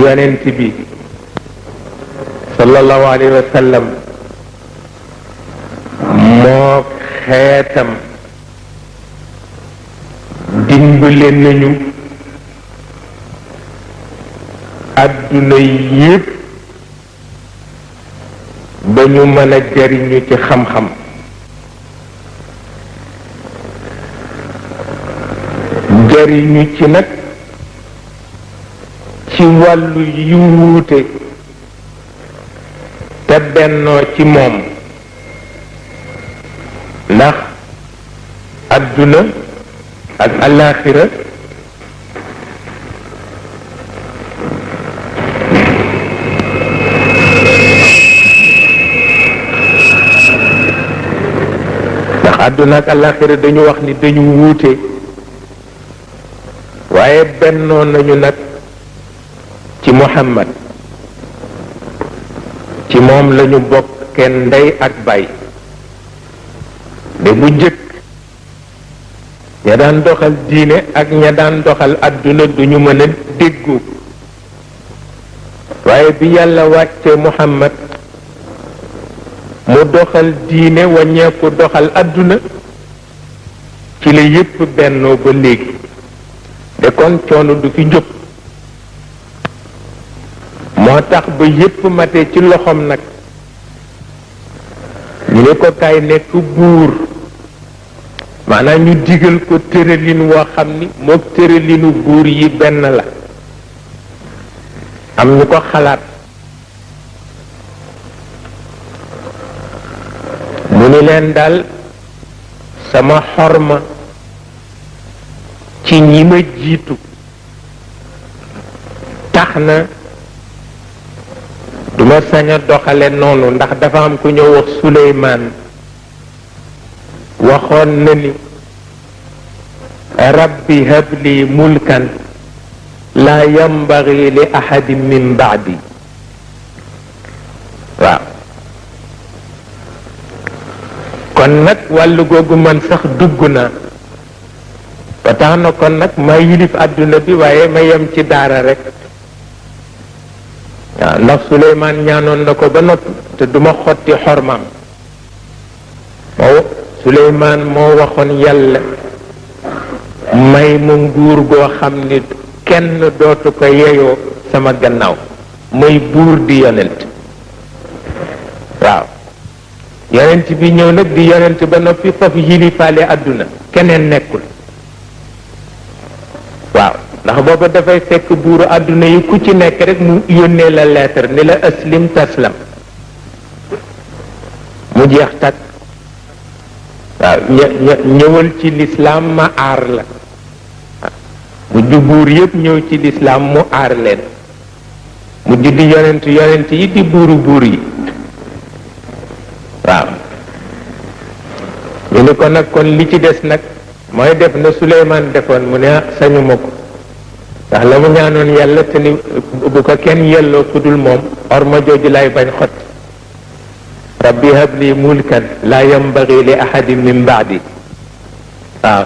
yonent bi sallallahu alayhi wa sallam moo xeetam dimbale nañu adduna yépp ba ñu mën a jariñu ci xam-xam jariñu ci nag ci wàllu yu wuute te bennoo ci moom ndax adduna ak alaxira àdduna ak alaxira dañu wax ni dañu wuute waaye bennoo nañu nag ci Muhammad ci moom lañu bokk kenn ndey ak baay de bu jëkk ña daan doxal diine ak ña daan doxal àdduna duñu mën a déggoo waaye bi yàlla wàcce Muhammad mu doxal diine wàññeeku doxal àdduna ci la yépp bennoo ba léegi de kon coono du fi jóg moo tax ba yépp mate ci loxoom nag ñu ne ko kay nekk buur maanaam ñu digal ko tëralin woo xam ni mook tëralinu buur yi benn la am ñu ko xalaat mu ni leen daal sama xorma ci ñi ma jiitu tax na duma sañ a doxale noonu ndax dafa am ku ñëw wax Suleymaan waxoon na ni rabbi habli mulkan laa yambagi li ahadin min baadi waaw kon nag wàllu googu man sax dugg na ba tax na kon nag ma yilif àdduna bi waaye ma yem ci daara rek waaw ndax Suleymaan ñaanoon na ko ba noppi te duma xotti xormaam Suleymaan moo waxoon yàlla may mu nguur goo xam ni kenn dootu ko yeyoo sama gannaaw muy buur di yonent waaw yonent bi ñëw nag di yonent ba noppi foofu yilifaale àdduna keneen nekkul waaw ndax booba dafay fekk buuru àdduna yi ku ci nekk rek mu yónnee la lettre ni la aslim taslam mu jeex takk waaw ñëwal ci lislaam ma aar la mujj buur yépp ñëw ci lislaam mu aar leen mujj di yonent yi di buur yi waaw ñu ni ko nag kon li ci des nag mooy def na Suleymaan defoon mu ne sañuma ko ndax la mu ñaanoon yàlla te ni bu ko kenn yelloo ku dul moom orma jooju lay bañ xotti rabbi habli mulkan laa yambagi li ahadin min baadi waaw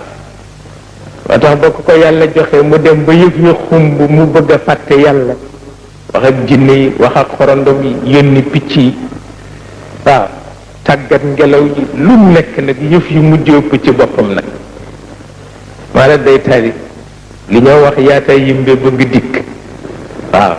moo tax ba ko yàlla joxe mu dem ba yëf yu xumb mu bëgg a fàtte yàlla wax ak jinne yi wax ak xorondom yi yónni picc yi waaw tàggat ngelaw yi lu nekk nag yëf yu mujj ëpp ci boppam nag maana day tari li ñoo wax yaata yimbe bëgg dikk waaw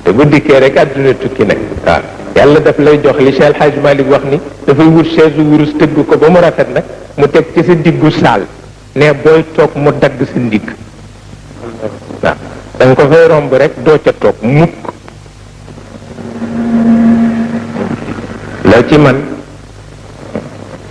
te bu dikkee rek àdduna tukki nag waaw yàlla daf lay jox li Cheikh El Hadj Malick wax ni dafay wut chaise wurus tëgg ko ba mu rafet nag mu teg ci sa diggu saal ne booy toog mu dagg sa ndigg waaw da nga ko fay romb rek doo ca toog mukk la ci man